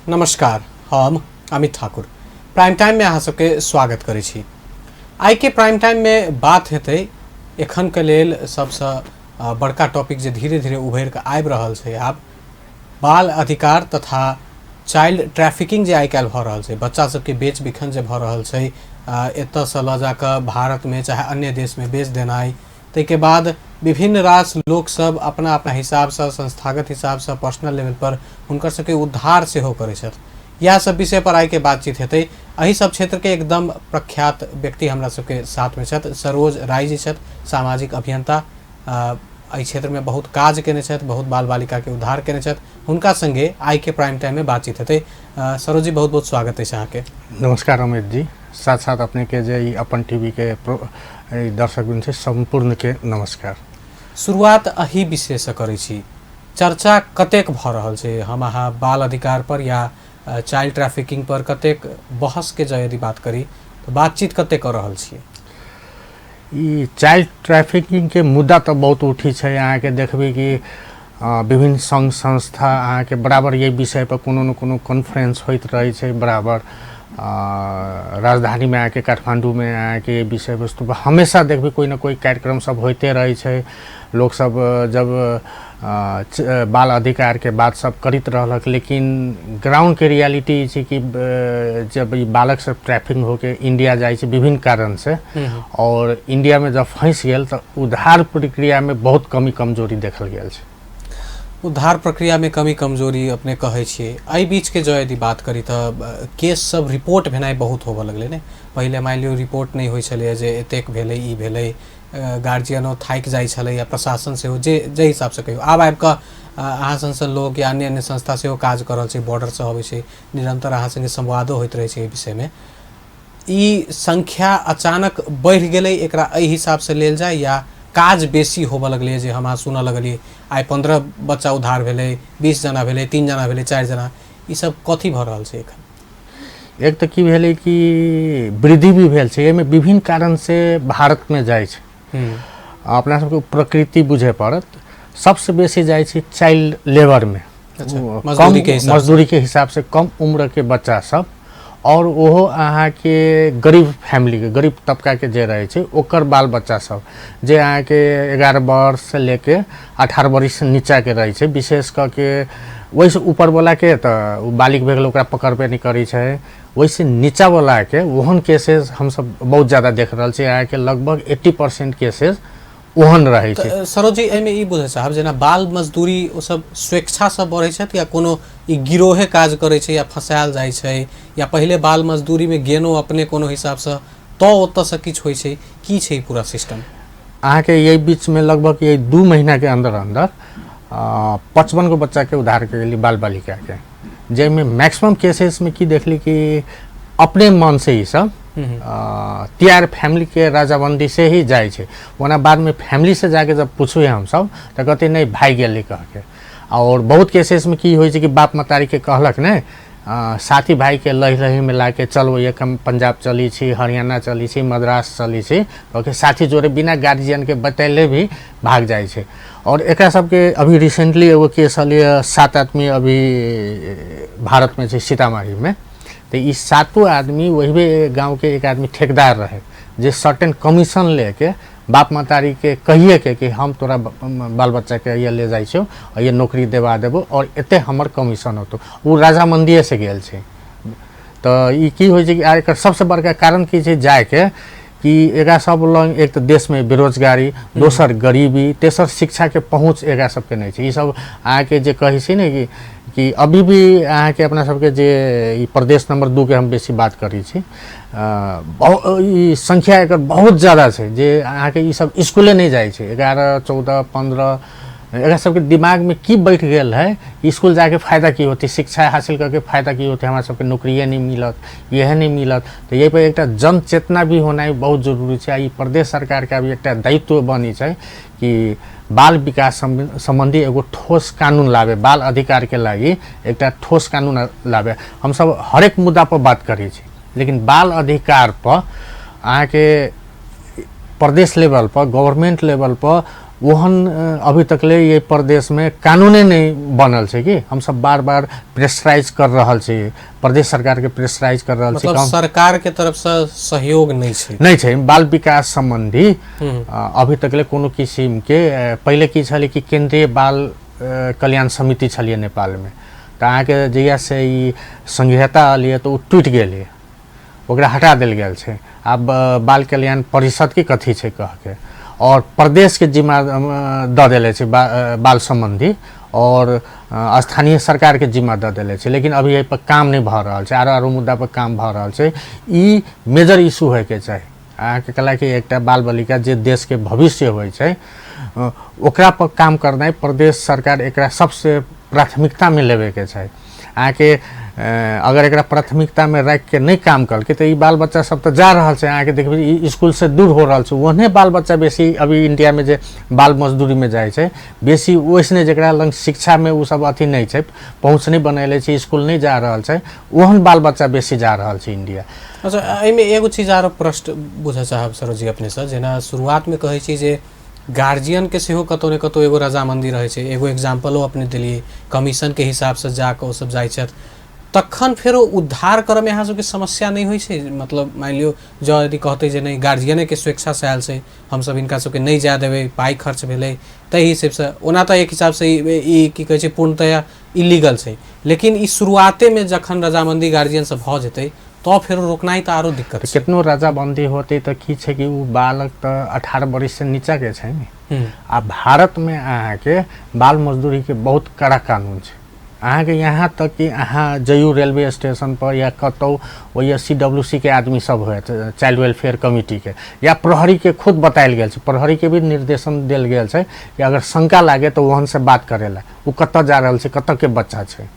नमस्कार, हम Amit Thakur prime time में अहाँ सबके स्वागत करै छी। आइ के प्राइम टाइम में बात हेतै एखन के लेल सबसँ बड़का टॉपिक जे धीरे धीरे उभरि कऽ आबि रहल छै आब, बाल अधिकार तथा चाइल्ड ट्रैफिकिंग जे आइ काल्हि भऽ रहल छै, बच्चा सबके बेच बिखन जे भऽ रहल छै, एतऽसँ लऽ जाकऽ भारतमे चाहे अन्य देशमे बेच देनाइ, ताहिके बाद विभिन्न रास लोकसभ अपना अपना हिसाबसँ संस्थागत हिसाबसँ पर्सनल लेवलपर हुनकर सबके उद्धार सेहो करै छथि। इएह सब विषयपर आइके बातचीत हेतै। एहि सब क्षेत्रके एकदम प्रख्यात व्यक्ति हमरा सबके साथमे छथि, सरोज राय जी छथि, सामाजिक अभियंता, एहि क्षेत्रमे बहुत काज केने छथि, बहुत बाल बालिकाके उद्धार केने छथि। हुनका संगे आइके प्राइम टाइममे बातचीत हेतै। सरोज जी, बहुत बहुत स्वागत अछि अहाँके। नमस्कार अमित जी, साथ साथ अपने के जे ई अपन टीवी के दर्शक छै सम्पूर्ण के नमस्कार। शुरुआत एहि विषयसँ करै छी, चर्चा कतेक भऽ रहल छै हम अहाँ बाल अधिकार पर या चाइल्ड ट्रैफिकिंग पर कतेक बहसके जँ यदि बात करी तऽ बातचीत कतेक कऽ रहल छियै? ई चाइल्ड ट्रैफिकिंगके मुद्दा तऽ बहुत उठी छै। अहाँके देखबै कि विभिन्न सङ्घ संस्था अहाँके बराबर एहि विषयपर कोनो ने कोनो कॉन्फ्रेंस होइत रहै छै बराबर। राजधानीमे अहाँके काठमाण्डूमे अहाँके विषय वस्तुपर हमेशा देखबै कोइ ने कोइ कार्यक्रम सब होइते रहै छै। लोकसब जब बाल अधिकारके बात सब करैत रहलक, लेकिन ग्राउंडके रियलिटी ई छै कि जब ई बालक सब ट्रैफिंग होके इंडिया जाइ छै विभिन्न कारणसँ और इंडियामे जब फँसि गेल तऽ उद्धार प्रक्रियामे बहुत कमी कमजोरी देखल गेल छै। उद्धार प्रक्रियामे कमी कमजोरी अपने कहै छियै, एहि बीचके जँ यदि बात करी तऽ केस सब रिपोर्ट भेनाइ बहुत होबऽ लगलै ने। पहिले मानि लियौ रिपोर्ट नहि होइ छलैए जे एतेक भेलै ई भेलै, गार्जियनो थाकि जाइ छलै या प्रशासन सेहो जे जाहि हिसाबसँ कहियौ। आब आबि कऽ अहाँ सन सन लोक या अन्य अन्य संस्था सेहो काज कऽ रहल छै, बॉर्डरसँ अबै छै, निरन्तर अहाँ सङ्गे संवादो होइत रहै छै एहि विषयमे। ई संख्या अचानक बढ़ि गेलै, एकरा एहि हिसाबसँ लेल जाय या काज बेसी होबऽ लगलै जे हम अहाँ सुनऽ लगलियै आइ 15 बच्चा उद्धार भेलै, 20 जना भेलै, 3 जना भेलै, 4 जना, ई सब कथी भऽ रहल छै एखन? एक तऽ की भेलै कि वृद्धि भी भेल छै, एहिमे विभिन्न कारणसँ भारतमे जाइ छै। अपना सबके प्रकृति बुझे पड़त। सबसँ बेसी जाइ छै चाइल्ड लेबरमे, मजदूरीके हिसाबसँ कम उम्रके बच्चा सब, और ओहो अहाँके गरीब फैमिलीके गरीब तबकाके जे रहै छै ओकर बाल बच्चा सब जे अहाँके 11 वर्षसँ लेके 18 वर्षसँ नीचाके रहै छै। विशेष कऽ के ओहिसँ ऊपरवलाके तऽ ओ बालिग भऽ गेल, ओकरा पकड़बे नहि करै छै। ओहिसँ नीचावलाके ओहन केसेस हमसब बहुत ज्यादा देख रहल छी। अहाँके लगभग 80% केसेस ओहन रहै छै। सरोज जी, एहिमे ई बुझै चाहब जेना बाल मजदूरी ओ सब स्वेच्छासँ बढ़ै छथि या कोनो ई गिरोहे काज करै छै या फँसायल जाइ छै, या पहिले बाल मजदूरीमे गेनो अपने कोनो हिसाबसँ तऽ ओतऽसँ किछु होइ छै, की छै ई पूरा सिस्टम? अहाँके एहि बीचमे लगभग यही 2 महीनाके अन्दर अन्दर 55 गो बच्चाके उद्धार गेली बाल बालिकाके, जाहिमे मैक्सिमम केसेसमे की देखली कि अपने मन से ई सब तैयार फैमिलीके रजाबंदी से ही जाइ छै। ओना बादमे फैमिली से जाके जब पूछबै हमसब तऽ कहतै नहि भागि गेलै कहके। और बहुत केसेसमे की होइ छै कि बाप महतारीके कहलक ने साथी भाइके लही लहीमे लाके चलो ये कम पंजाब चली छी, हरियाणा चली छी, मद्रास चली छी, कहके साथी जोड़े बिना गार्जियनके बतैले भी भाग जाइ छै। और एकरा सबके अभी रिसेंटली एगो केस हलियै, 7 आदमी अभी भारतमे छै सीतामढ़ीमे, तऽ ई 7 आदमी वही गाँवके एक आदमी ठेकेदार रहे जे सर्टेन कमीशन लेके बाप महतारीके कहिए के कि हम तोरा बाल बच्चाके ये ले जाइ छौ ये नौकरी देबा देबो और एते हमर कमीशन होतो, ओ राजामंदीएसँ गेल छै। तऽ ई की होइ छै कि एकर सबसँ बड़का कारण की छै जाइके कि एकरा सब लग एक तऽ देशमे बेरोजगारी, दोसर गरीबी, तेसर शिक्षाके पहुँच एकरा सबके नहि छै। ई सब अहाँके जे कहै छै ने कि अभी भी अहाँके अपना सबके जे ई प्रदेश नंबर 2 के हम बेसी बात करै छी, ई संख्या एकर बहुत ज्यादा छै जे अहाँके ई सब स्कूले नहि जाइ छै। 11, 14, 15 एकरा सबके दिमागमे की बैठ गेल है स्कूल जाके फायदा की होतै, शिक्षा हासिल करके फायदा की होतै, हमरा सबके नौकरिए नहि मिलत, इएह नहि मिलत। तऽ एहि पर एकटा जनचेतना भी होनाइ बहुत जरूरी छै। आ ई प्रदेश सरकारके अभी एकटा दायित्व बनै छै कि बाल विकास सम्बन्धी एगो ठोस कानून लाबे, बाल अधिकारके लागि एकटा ठोस कानून लाबे। हमसब हरेक मुद्दा पर बात करै छी, लेकिन बाल अधिकार पर अहाँके प्रदेश लेवल पर, गवर्नमेंट लेवल पर ओहन अभी तकले ये प्रदेशमे कानूने नहि बनल छै कि हमसब बार बार प्रेशराइज कर रहल छी, प्रदेश सरकारके प्रेशराइज कर रहल छी। मतलब सरकार के तरफ से सहयोग नहि छै? नहि छै। बाल विकास सम्बन्धी अभी तकले कोनो किसिमके, पहिले की छलै कि केन्द्रीय बाल कल्याण समिति छलियै नेपालमे, तऽ अहाँके जहियासँ ई संघीयता एलियै तऽ ओ टूटि गेलै, ओकरा हटा देल गेल छै। आब बाल कल्याण परिषदके कथी छै कहके और प्रदेशके जिम्मा दऽ देले छै बाल सम्बन्धी, और स्थानीय सरकारके जिम्मा दऽ देले छै, लेकिन अभी एहि पर काम नहि भऽ रहल छै। आरो आरो मुद्दा पर काम भऽ रहल छै। ई मेजर इशू होइके चाही अहाँके, कहला कि एकटा बाल बालिका जे देशके भविष्य होइ छै, ओकरा पर काम करनाइ प्रदेश सरकार एकरा सबसे प्राथमिकतामे लेबेके चाही। अहाँके अगर एकरा प्राथमिकतामे राखिके नहि काम करलकै तऽ ई बाल बच्चा सब तऽ जा रहल छै, अहाँके देखबै ई स्कूलसँ दूर हो रहल छै। ओहने बाल बच्चा बेसी अभी इण्डियामे जे बाल मजदूरीमे जाइ छै बेसी ओइसने, जकरा लग शिक्षामे ओ सब अथी नहि छै, पहुँच नहि बनेले छै, स्कूल नहि जा रहल छै, ओहन बाल बच्चा बेसी जा रहल छै इण्डिया। अच्छा, एहिमे एगो चीज आरो प्रश्न बुझऽ चाहब सरोज जी अपनेसँ। जेना शुरुआतमे कहै छी जे गार्जियनके सेहो कतहु ने कतहु एगो रजामंदी रहै छै, एगो एग्जाम्पलो अपने देलियै, कमीशनके हिसाबसँ जाकऽ ओसभ जाइ छथि, तखन फेरो उद्धार करऽमे अहाँ सबके समस्या नहि होइ छै? मतलब मानि लियौ जँ यदि कहतै जे नहि, गार्जियनेके स्वेच्छासँ आयल छै, हमसभ हिनका सबके नहि जाय देबै, पाइ खर्च भेलै ताहि हिसाबसँ, ओना तऽ एक हिसाबसँ ई की कहै छै पूर्णतया इलीगल छै, लेकिन ई शुरुआतेमे जखन रजामंदी गार्जियनसँ भऽ जेतै तऽ फेरो रोकनाइ तऽ आरो दिक्कत छै। केतनो रजाबंदी होतै तऽ की छै कि ओ बालक तऽ 18 बरिस से नीचाके छै ने। आ भारतमे अहाँके बाल मजदूरीके बहुत कड़ा कानून छै। अहाँके यहाँ तक कि अहाँ जइयौ रेलवे स्टेशन पर या कतहु, ओहि CWC के आदमी सब होयत, चाइल्ड वेलफेयर कमिटीके या प्रहरीके खुद बतायल गेल छै, प्रहरीके भी निर्देशन देल गेल छै कि अगर शंका लागे तऽ ओहनसँ बात करै ला, ओ कतऽ जा रहल छै, कतऽ के बच्चा छै।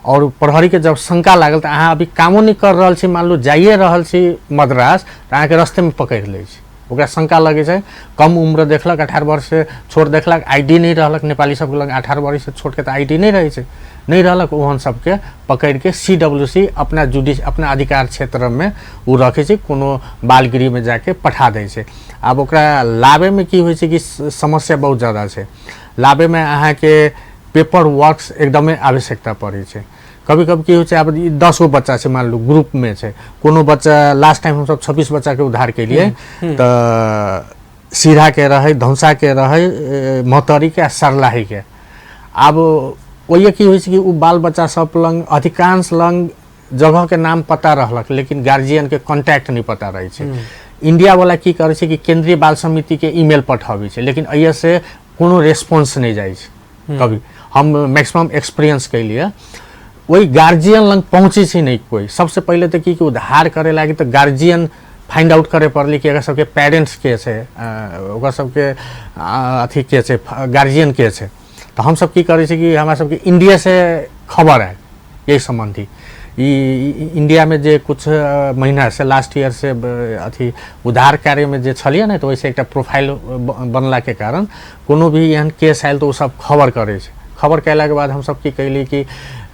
और प्रहरीके जब शंका लागल तऽ अहाँ अभी कामो नहि कर रहल छी, मान लू जाइए रहल छी मद्रास, तऽ अहाँके रस्तेमे पकड़ि लै छै। ओकरा शंका लगै छै, कम उम्र देखलक, 18 वर्षसँ छोट देखलक, ID नहि रहलक, नेपाली सबके लग 18 वर्षसँ छोटके तऽ ID नहि रहै छै, नहि रहलक, ओहन सबके पकड़िके CWC अपना जुडिश अपना अधिकार क्षेत्रमे ओ रखै छै, कोनो बालगृहमे जाके पठा दै छै। आब ओकरा लाबैमे की होइ छै कि समस्या बहुत ज्यादा छै। लाबैमे अहाँके पेपर वर्क्स एकदमे आवश्यकता पड़ै छै। कभी कभी की होइ छै, आब ई 10 गो बच्चा छै, मान लू ग्रुपमे छै कोनो बच्चा, लास्ट टाइम हमसब 26 बच्चाके उद्धार केलियै, तऽ सीधाके रहै, धौंसाके रहै, महोत्तरीके आ सर्लाहीके। आब ओहिए की होइ छै कि ओ बाल बच्चा सब लग अधिकांश लग जगहके नाम पता रहलक, लेकिन गार्जियनके कॉन्टैक्ट नहि पता रहै छै। इंडियावला की करै छै कि केन्द्रीय बाल समितिके ईमेल पठाबै छै, लेकिन एहिसँ कोनो रेस्पॉन्स नहि जाइ छै। कभी हम मैक्सिमम एक्सपीरियंस केलियै, ओहि गार्जियन लग पहुँचै छै नहि कोइ। सबसे पहिले तऽ की कि उद्धार करे लागि तऽ गार्जियन फाइंड आउट करे पड़लै कि एकर सबके पेरेंट्स के छै, ओकर सबके अथी के छै, गार्जियन के छै। तऽ हमसब की करै छी कि हमरा सबके इंडियासँ खबर आयल एहि सम्बन्धी। ई इंडियामे जे कुछ महीनासँ लास्ट ईयर से अथी उद्धार कार्यमे जे छलियै ने, तऽ ओहिसँ एकटा प्रोफाइल बनलाके कारण कोनो भी एहन केस आयल तऽ ओ सब खबर करै छै। खबर कयलाके बाद हमसब की कयली कि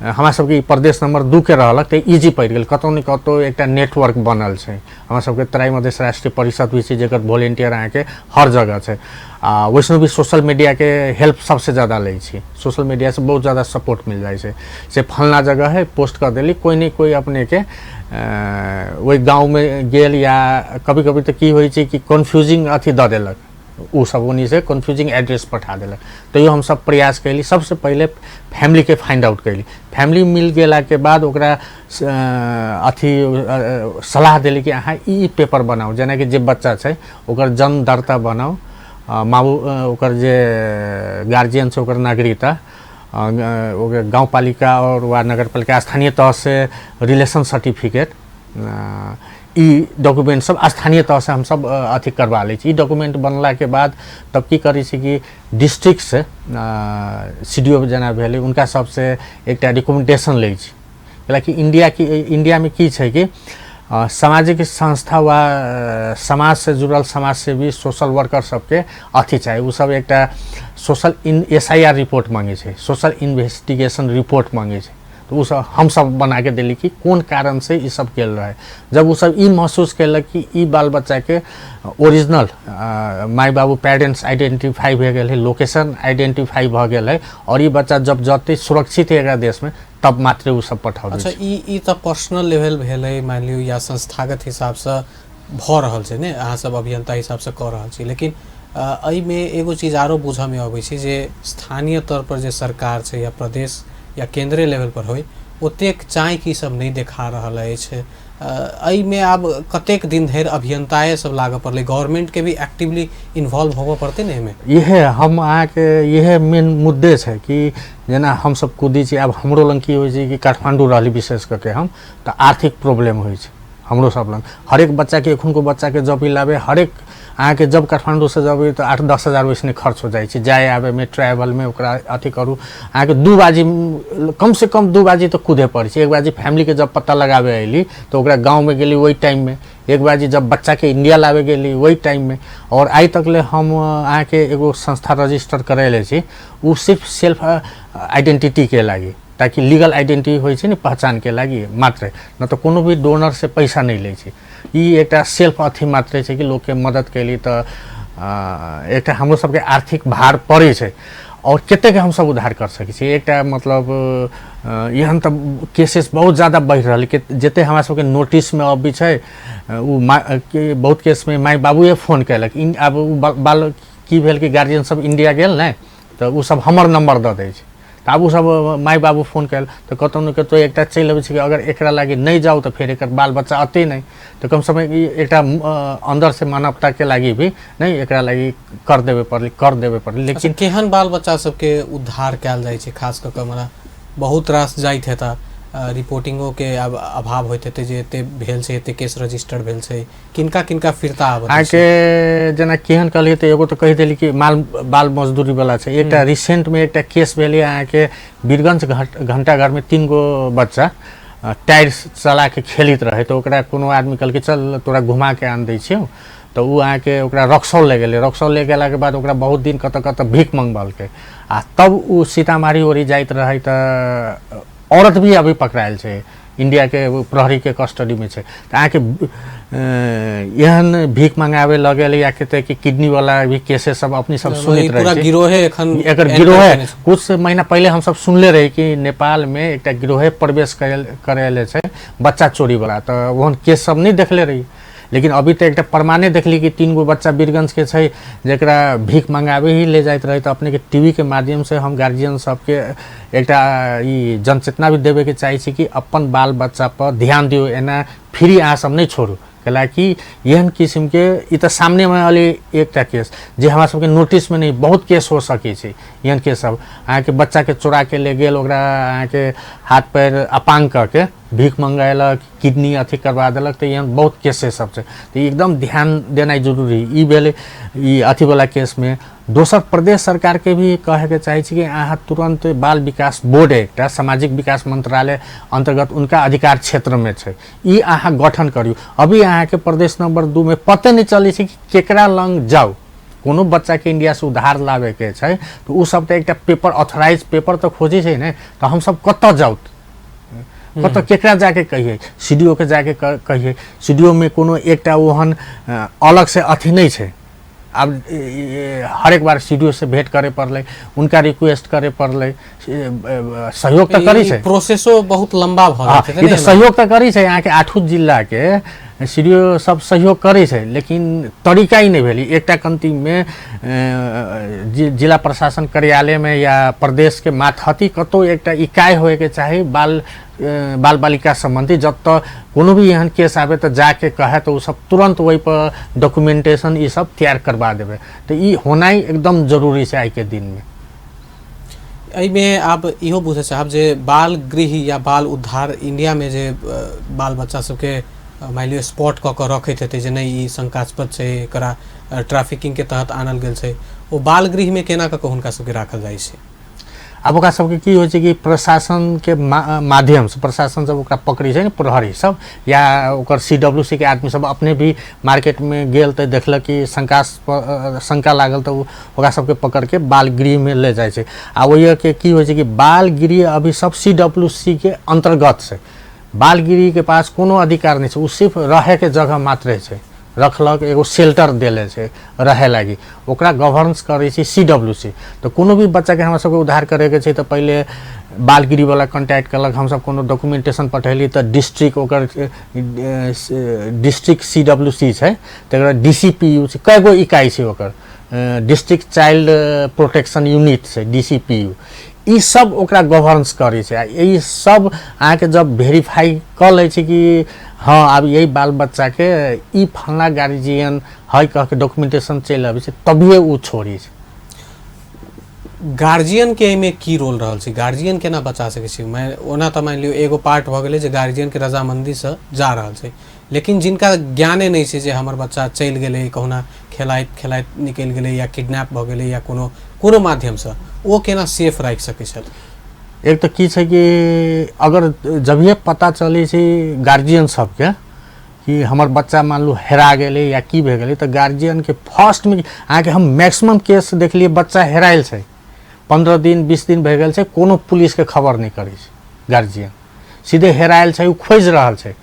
हमरा सबके ई प्रदेश नंबर 2 के रहलक तऽ इजी पड़ि गेल। कतहु ने कतहु एकटा नेटवर्क बनल छै। हमरा सबके तराई मधेश राष्ट्रीय परिषद भी छै, जकर वॉलेंटियर अहाँके हर जगह छै। आ वैसनो भी सोशल मीडियाके हेल्प सबसे ज्यादा लै छी, सोशल मीडियासँ बहुत ज्यादा सपोर्ट मिल जाइ छै। से फलना जगह है, पोस्ट कर देली, कोइ ने कोइ अपनेके ओहि गाँवमे गेल, या कभी कभी तऽ की होइ छै कि कन्फ्यूजिंग अथी दऽ देलक ओ सब, ओन्नीसँ कन्फ्यूजिंग एड्रेस पठा देलक। तैयो हमसब प्रयास कयली, सबसँ पहिले फैमिलीके फाइंड आउट कयली। फैमिली मिल गेलाके बाद ओकरा अथी सलाह देली कि अहाँ ई पेपर बनाउ, जेनाकि जे बच्चा छै ओकर जन्म दर्ता बनाउ, माबू ओकर जे गार्जियन छै ओकर नागरिकता, ओकर गाउँपालिका और वा नगरपालिका स्थानीय तहसँ रिलेशन सर्टिफिकेट, ई डॉक्यूमेंट सब स्थानीय तहसँ हमसब अथी करवा लै छी। ई डॉक्यूमेंट बनलाके बाद तब की करै छी कि डिस्ट्रिक्टसँ CDO जेना भेलै, हुनका सबसँ एकटा रिकमेंडेशन लै छी। कैलाकि इंडियामे की छै कि सामाजिक संस्था वा समाजसँ जुड़ल समाजसेवी सोशल वर्कर सबके अथी चाही। ओ सब एकटा सोशल SIR report मांगै छै, सोशल इन्वेस्टिगेशन रिपोर्ट मांगै छै। तऽ ओसभ हमसभ बनाके देली कि कोन कारणसँ ई सब गेल रहै। जब ओसभ ई महसूस केलक कि ई बाल बच्चाके ओरिजिनल माय बाबू पेरेंट्स आइडेंटिफाई भए गेल है, लोकेशन आइडेंटिफाई भऽ गेल है, आओर ई बच्चा जब जतै सुरक्षित है एकरा देशमे, तब मात्रे ओ सब पठाबै। अच्छा, ई तऽ पर्सनल लेवल भेलै मानि लियौ या संस्थागत हिसाबसँ भऽ रहल छै ने, अहाँ सब अभियंता हिसाबसँ कऽ रहल छी, लेकिन एहिमे एगो चीज आरो बुझऽमे अबै छै जे स्थानीय तौर पर जे सरकार छै या प्रदेश या केंद्रीय लेवल पर होइ, ओतेक चाँकि ई सब नहि देखा रहल अछि। एहिमे आब कतेक दिन धरि अभियंताए सब लागऽ पड़लै, गवर्नमेंटके भी एक्टिवली इन्वॉल्व होबऽ पड़तै ने एहिमे? इहे हम अहाँके इहे मेन मुद्दे छै कि जेना हमसब कुदी छी, आब हमरो लग की होइ छै कि काठमाण्डू रहली विशेष कऽ के हम, तऽ आर्थिक प्रॉब्लम होइ छै हमरो सब लग। हरेक बच्चाके, एखुनको बच्चाके जब ई लाबै, हरेक अहाँके जब काठमाण्डूसँ जब तऽ 8-10 हजार वैसने खर्च हो जाइ छै जाय आबैमे, ट्रैवलमे। ओकरा अथी करू, अहाँके 2 बाजी, कमसँ कम 2 बाजी तऽ कूदे पड़ै छै। 1 बाजी फैमिलीके जब पता लगाबै अयली तऽ ओकरा गाँवमे गेली ओहि टाइममे, 1 बाजी जब बच्चाके इंडिया लाबै गेली ओहि टाइममे। आओर आइ तक ले हम अहाँके एगो संस्था रजिस्टर करैले छी, ओ सिर्फ सेल्फ आइडेंटिटीके लागि, ताकि लीगल आइडेंटिटी होइ छै ने, पहचानके लागि मात्रे, न तऽ कोनो भी डोनरसँ पैसा नहि लै छै। ई एकटा सेल्फ अथी मात्रे छै कि लोकके मदद केली तऽ एकटा हमरो सबके आर्थिक भार पड़ै छै आओर कतेक हमसब उद्धार कर सकै छी। एकटा मतलब एहन तऽ केसेस बहुत ज्यादा बढ़ि रहल कि जतेक हमरा सबके नोटिसमे अबै छै, ओ बहुत केसमे माय बाबुए फोन केलक। आब ओ बाल की भेल कि गार्जियन सब इंडिया गेल ने, तऽ ओ सब हमर नंबर दऽ दै छै, तऽ आब ओसब माय बाबू फोन कयल तऽ कतहु ने कतहु एकटा चलि अबै छै कि अगर एकरा लागि नहि जाउ तऽ फेर एकर बाल बच्चा अतै नहि, तऽ कमसँ कम ई एकटा अन्दरसँ मानवताके लागि भी नहि एकरा लागि कर देबे पड़लै, कर देबे पड़लै। लेकिन केहन बाल बच्चा सबके उद्धार कयल जाइ छै खास कऽ कऽ? मने बहुत रास जाइत हेता, रिपोर्टिंगोके आब अभाव होइत हेतै जे एते भेल छै, एते केस रजिस्टर भेल छै, किनका किनका फिरता आबत? अहाँके जेना केहन कहलियै तऽ एगो तऽ कहि देली कि माल बाल मजदूरी वाला छै। एकटा रिसेंटमे एकटा केस भेलै अहाँके वीरगंज घंटाघरमे, 3 गो बच्चा टायर चला के खेलैत रहै, तऽ ओकरा कोनो आदमी कहलकै चल तोरा घुमा के आन दै छियौ, तऽ ओ अहाँके ओकरा रक्सौल ले गेलै। रक्सौल ले गेलाके बाद ओकरा बहुत दिन कतऽ कतऽ भीख मंगबलकै आ तब ओ सीतामढ़ी ओरी जाइत रहै तऽ औरत भी अभी पकड़ायल छै, इंडियाके प्रहरीके कस्टडीमे छै। तऽ अहाँके एहन भीख मंगावे लगल या कते कि किडनी वाला भी केसेस सब अपने सब सुनैत रहै छै। गिरोहे एखन एकर गिरोहे कुछ महीना पहिले हम सब सुनले रही कि नेपालमे एकटा गिरोहे प्रवेश करेले छै बच्चा चोरी वाला, तऽ ओहन केस सब नहि देखले रही, लेकिन अभी तऽ एकटा प्रमाणे देखली कि 3 गो बच्चा वीरगंजके छै जकरा भीख मंगावे ही ले जाइत रहै। तऽ अपनेके टीवीके माध्यमसँ हम गार्जियन सबके एकटा ई जनचेतना भी देबेके चाहै छी कि अपन बाल बच्चा पर ध्यान दियौ, एना फ्री अहाँ सब नहि छोड़ू, कैलाकि एहन किसिमके ई तऽ सामनेमे अलि एकटा केस जे हमरा सबके नोटिसमे नहि, बहुत केस हो सकै छै। एहन केस सब अहाँके बच्चाके चोराके ले गेल, ओकरा अहाँके हाथ पैर अपाङ्ग कऽ के भीख मंगेलक, किडनी अथी करवा देलक, तऽ एहन बहुत केसेस सब छै, तऽ एकदम ध्यान देनाइ जरूरी ई भेलै ई अथीवला केसमे। दोसर प्रदेश सरकारके भी कहैके चाहै छी कि अहाँ तुरन्त बाल विकास बोर्ड एकटा सामाजिक विकास मन्त्रालय अन्तर्गत उनका अधिकार क्षेत्रमे छै, ई अहाँ गठन करियौ। अभी अहाँके प्रदेश नंबर 2 मे पते नहि चलै छै कि केकरा लग जाउ, कोनो बच्चाके इंडियासँ उधार लाबैके छै तऽ ओ सब तऽ एकटा पेपर ऑथराइज पेपर तऽ खोजै छै ने, तऽ हमसब कतऽ जाउ, कतऽ केकरा जाके कहियै? सी डी ओ के जाके कहियै, सी डी ओ मे कोनो एकटा ओहन अलग से अथी नहि छै। आब हरेक बार सी डी ओ से भेंट करे पड़लै, उनका रिक्वेस्ट करे पड़लै, सहयोग तऽ करै छै, प्रोसेसो बहुत लंबा भऽ जाइ छै। ई तऽ सहयोग तऽ करै छै अहाँके 8 जिलाके सी डी ओ सब सहयोग करै छै, लेकिन तरीका ही नहि भेल। एकटा कन्तीमे जिला प्रशासन कार्यालयमे या प्रदेशके मातहती कतहु एकटा इकाइ होइके चाही बाल बाल बालिका सम्बन्धी, जतऽ कोनो भी एहन केस आबे तऽ जाके कहे तऽ ओ सब तुरन्त ओहि पर डॉक्यूमेंटेशन ई सब तैयार करबा देबै, तऽ ई होनाइ एकदम जरूरी छै आइके दिनमे। एहिमे आब इहो बुझऽ चाहब जे बाल गृह या बाल उद्धार इंडियामे जे बाल बच्चा सबके मानि लियौ स्पॉट कऽ कऽ रखैत हेतै जे नहि ई शंकास्पद छै, एकरा ट्रैफिकिंगके तहत आनल गेल छै, ओ बाल गृहमे केना कऽ कऽ हुनका सबके राखल जाइ छै? आब ओकरा सबके की होइ छै कि प्रशासनके माध्यमसँ प्रशासन सब ओकरा पकड़ै छै ने, प्रहरी सब या ओकर CWC के आदमी सब अपने भी मार्केटमे गेल तऽ देखलक कि शंका लागल तऽ ओकरा सबके पकड़के बाल गृहमे ले जाइ छै। आ ओहिके की होइ छै कि बाल गृह अभी सब CWC के अन्तर्गत छै। बाल गृहके पास कोनो अधिकार नहि छै, ओ सिर्फ रहैके जगह मात्रे छै, रखलक एगो शेल्टर देले छै रहे लागि, ओकरा गवर्न्स करै छै CWC। तऽ कोनो भी बच्चाके हमरा सबके उद्धार करैके छै तऽ पहिले बाल गृहवला कॉन्टैक्ट केलक, हमसब कोनो डॉक्यूमेंटेशन पठेली तऽ डिस्ट्रिक्ट ओकर डिस्ट्रिक्ट CWC छै, तकर बाद DCPU छै, कएगो इकाइ छै ओकर, डिस्ट्रिक्ट चाइल्ड प्रोटेक्शन यूनिट छै DCPU, ई सब ओकरा गवर्न्स करै छै। आ ई सब अहाँके जब वेरीफाई कऽ लै छै कि हँ आब यही बाल बच्चाके ई फल्ना गार्जियन है कह के डॉक्यूमेंटेशन चलि अबै छै तभिए ओ छोड़ै छै। गार्जियन के एहिमे की रोल रहल छै, गार्जियन केना बचा सकै छी? मैं ओना तऽ मानि लियौ एगो पार्ट भऽ गेलै जे गार्जियन के रजामंदीसँ जा रहल छै, लेकिन जिनका ज्ञाने नहि छै जे हमर बच्चा चलि गेलै, कहुना खेलाइत खेलाइत निकलि गेलै या किडनैप भऽ गेलै या कोनो कोनो माध्यमसँ, ओ केना सेफ राखि सकै छथि? एक तऽ की छै कि अगर जभिए पता चलै छै गार्जियन सबके कि हमर बच्चा मान लू हेरा गेलै या की भए गेलै, तऽ गार्जियनके फर्स्टमे अहाँके हम मैक्सिमम केस देखलियै बच्चा हेरायल छै, 15 दिन 20 दिन भए गेल छै, कोनो पुलिसके खबर नहि करै छै गार्जियन, सीधे हेरायल छै, ओ खोजि रहल छै।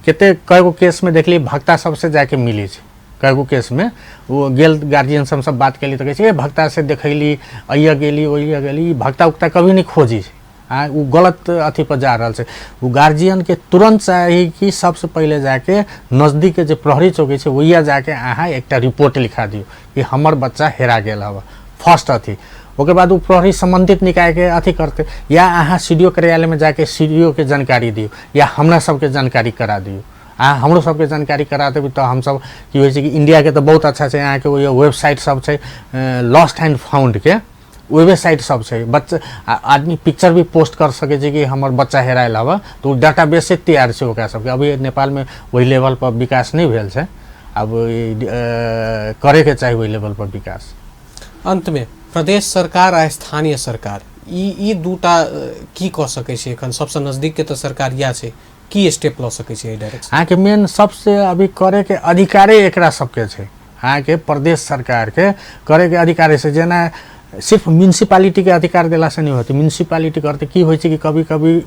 कते कएगो केसमे देखलियै भक्ता सबसँ जाके मिलै छै, कएगो केसमे ओ गेल गार्जियन से हमसब बात केली तऽ कहै छै ए भक्ता से देखैली, अइया गेली ओइया गेली, ई भक्ता उक्ता कभी नहि खोजै छै, आ ओ गलत अथी पर जा रहल छै। ओ गार्जियनके तुरन्त चाही कि सबसँ पहिले जाके नजदीकके जे प्रहरी चौकी छै ओइया जाके अहाँ एकटा रिपोर्ट लिखा दियौ कि हमर बच्चा हेरा गेल हबऽ, फर्स्ट अथी। ओकर बाद ओ प्रहरी सम्बन्धित निकायके अथी करतै, या अहाँ CDO कार्यालयमे जाके CDO के जानकारी दियौ या हमरा सबके जानकारी करा दियौ। अहाँ हमरो सबके जानकारी करा देबै तऽ हमसब की होइ छै कि इण्डियाके तऽ बहुत अच्छा छै अहाँके ओहि वेबसाइट सब छै लॉस्ट एंड फाउंडके वेबसाइट सब छै, बच्चा आदमी पिक्चर भी पोस्ट कर सकै छै कि हमर बच्चा हेरायल हबऽ, तऽ ओ डाटाबेसे तैयार छै ओकरा सबके। अभी नेपालमे ओहि लेवलपर विकास नहि भेल छै, आब करैके चाही ओहि लेवलपर विकास। अन्तमे प्रदेश सरकार आ स्थानीय सरकार ई दूटा की कऽ सकै छै? एखन सबसँ नजदीकके तऽ सरकार इएह छै, की स्टेप लऽ सकै छै एहि डायरेक्शन? अहाँके मेन सबसे अभी करैके अधिकारे एकरा सबके छै, अहाँके प्रदेश सरकारके करैके अधिकार छै। जेना सिर्फ म्यूनिसिपालिटीके अधिकार देलासँ नहि होतै, म्यूनिसिपालिटी करतै की होइ छै कि कभी कभी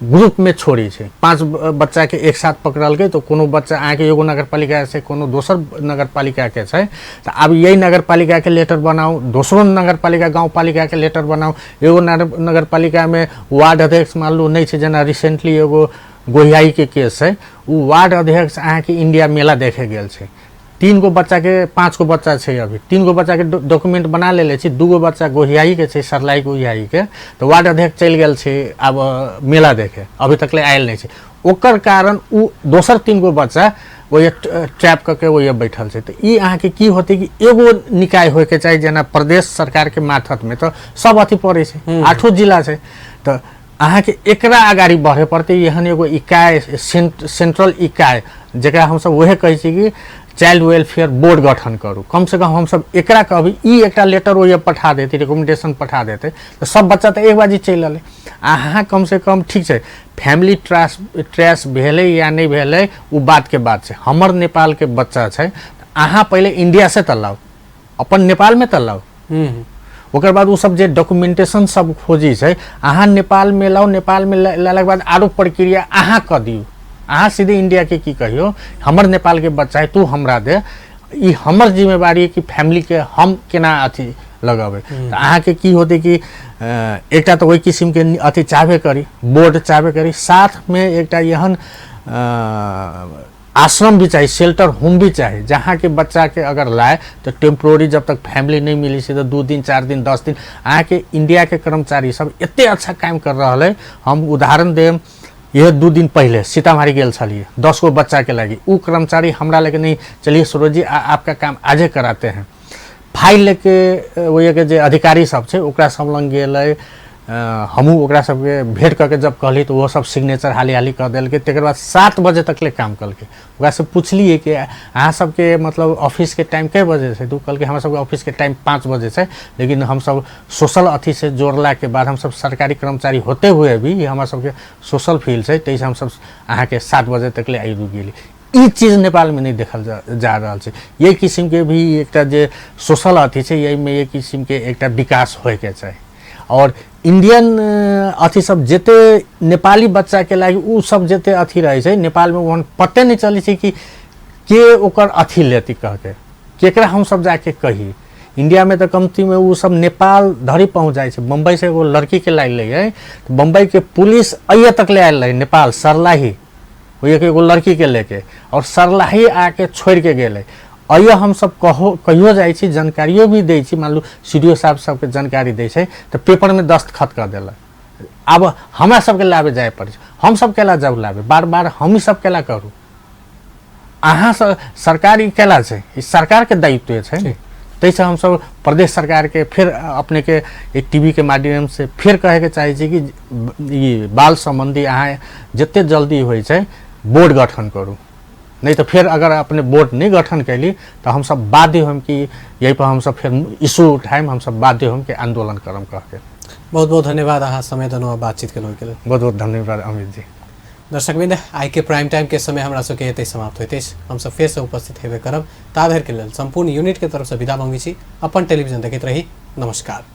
ग्रुपमे छोड़ै छै, 5 बच्चाके एक साथ पकड़लकै तऽ कोनो बच्चा अहाँके एगो नगरपालिका से कोनो दोसर नगरपालिकाके छै, तऽ आब यही नगरपालिकाके लेटर बनाउ, दोसरो नगरपालिका गाउँपालिकाके लेटर बनाउ, एगो नगरपालिकामे वार्ड अध्यक्ष मान लू नहि छै, जेना रिसेंटली एगो गोहियाईके केस छै, ओ वार्ड अध्यक्ष अहाँके इंडिया मेला देखे गेल छै, 3 गो बच्चाके 5 गो बच्चा छै, अभी 3 गो बच्चाके डॉक्यूमेंट बना लेले छी, 2 गो बच्चा गोहियाईके छै, सरलाई गोहियाईके, तऽ वार्ड अध्यक्ष चलि गेल छै आब मेला देखे, अभी तक ले आयल नहि छै, ओकर कारण ओ दोसर 3 गो बच्चा ओहि ट्रैप कऽ के ओहि बैठल छै। तऽ ई अहाँके की होतै कि एगो निकाय होइके चाही, जेना प्रदेश सरकारके माथतमे तऽ सब अथी पड़ै छै, 8 जिला छै, तऽ अहाँके एकरा अगाडि बढ़े पड़तै। एहन एगो इकाइ सेंट्रल इकाइ जकरा हमसब वएह कहै छी कि चाइल्ड वेलफेयर बोर्ड गठन करू, कमसँ कम हमसब एकरा कहबै, ई एकटा लेटर ओहि पठा देतै, रिकमेंडेशन पठा देतै तऽ सब बच्चा तऽ एक बाजी चलि एलै। अहाँ कमसँ कम ठीक छै फैमिली ट्रेस भेलै या नहि भेलै ओ बातके बात छै, हमर नेपालके बच्चा छै, अहाँ पहिले इण्डियासँ तऽ लाउ, अपन नेपालमे तऽ लाउ, ओकर बाद ओ सब जे डॉक्यूमेंटेशन सब खोजै छै अहाँ नेपालमे लाउ, नेपालमे लेलाके बाद आरो प्रक्रिया अहाँ कऽ दियौ, अहाँ सीधे इंडियाके की कहियौ हमर नेपालके बच्चा है तू हमरा दे, ई हमर जिम्मेवारी है कि फैमिलीके हम केना अथी लगेबै। तऽ अहाँके की होतै कि एकटा तऽ ओहि किसिमके अथी चाहबे करी, बोर्ड चाहबे करी, साथमे एकटा एहन आश्रम भी चाही, शेल्टर होम भी चाही, जहाँ के बच्चा के अगर लाए तो टेम्प्रोरी जब तक फैमिली नहीं मिली से तो 2 दिन 4 दिन 10 दिन। अहाँके इंडिया के कर्मचारी सब एते अच्छा काम कर रहल है, हम उदाहरण देम, यह 2 दिन पहले सीतामढ़ी गेल छलियै 10 गो बच्चा के लागी, उ कर्मचारी हमरा लेके नहीं चलिए सरोज जी आपका काम आजे कराते हैं, फाइल लेके ओहिके जे अधिकारी सब छै ओकरा सब लग गेलै, हमहूँ ओकरा सबके भेंट कऽ के जब कहली तऽ ओहो सब सिग्नेचर हाली हाली कऽ देलकै। तकर बाद 7 बजे तकले काम केलकै। ओकरासँ पुछलियै कि अहाँ सबके मतलब ऑफिसके टाइम कए बजे छै, तऽ ओ कहलकै हमरा सबके ऑफिसके टाइम 5 बजे छै, लेकिन हमसब सोशल अथीसँ जोड़लाके बाद हमसब सरकारी कर्मचारी होते हुए भी हमरा सबके सोशल फील्ड छै, ताहिसँ हमसब अहाँके 7 बजे तकले आबि गेली। ई चीज नेपालमे नहि देखल जा रहल छै। एहि किसिमके भी एकटा जे सोशल अथी छै, एहिमे एहि किसिमके एकटा विकास होइके चाही। आओर इंडियन अथी सब जते नेपाली बच्चाके लागि उ सब जते अथी रहै छै नेपालमे, ओहन पते नहि चलै छै कि के ओकर अथी लेती कहके, केकरा हमसब जाके कही। इंडियामे तऽ कमतीमे उ सब नेपाल धरि पहुँच जाइ छै। बम्बईसँ एगो लड़कीके लाइल रहियै, तऽ बम्बईके पुलिस अइए तक ले आयल रहै नेपाल सरलाही, ओहि एगो लड़कीके लेके, आओर सरलाही आके छोड़िके गेलै। अइए हमसब कहियो जाइ छी, जानकारियो भी दै छी, मान लू सी.डी.ओ साहब सबके जानकारी दै छै तऽ पेपरमे दस्तखत कऽ देलक। आब हमरा सबके लाबे जाय पड़ै छै, हमसब केला जाउ लाबे, बार बार हमही सब केला करू, अहाँ सब सरकार ई केला छै, ई सरकारके दायित्व छै ने। ताहिसँ हमसब प्रदेश सरकारके फेर अपनेके टीवीके माध्यमसँ फेर कहैके चाहै छी कि ई बाल सम्बन्धी अहाँ जते जल्दी होइ छै बोर्ड गठन करू, नहि तऽ फेर अगर अपने बोर्ड नहि गठन कैली तऽ हमसब बाध्य होम कि यही पर हमसब फेर इशू उठाएम, हमसब बाध्य होम कि आंदोलन करम कहके। बहुत बहुत धन्यवाद अहाँ समय देलहुँ आ बातचीत केलहुँ ओहिके लेल। बहुत बहुत धन्यवाद अमित जी। दर्शकवृंद, आइ के प्राइम टाइम के समय हमरा सबके एतै समाप्त होइत अछि। हमसब फेरसँ उपस्थित हेबे करब, ता धरिके लेल सम्पूर्ण यूनिट के तरफसँ विदा मांगै छी। अपन टेलीविजन देखैत रही। नमस्कार।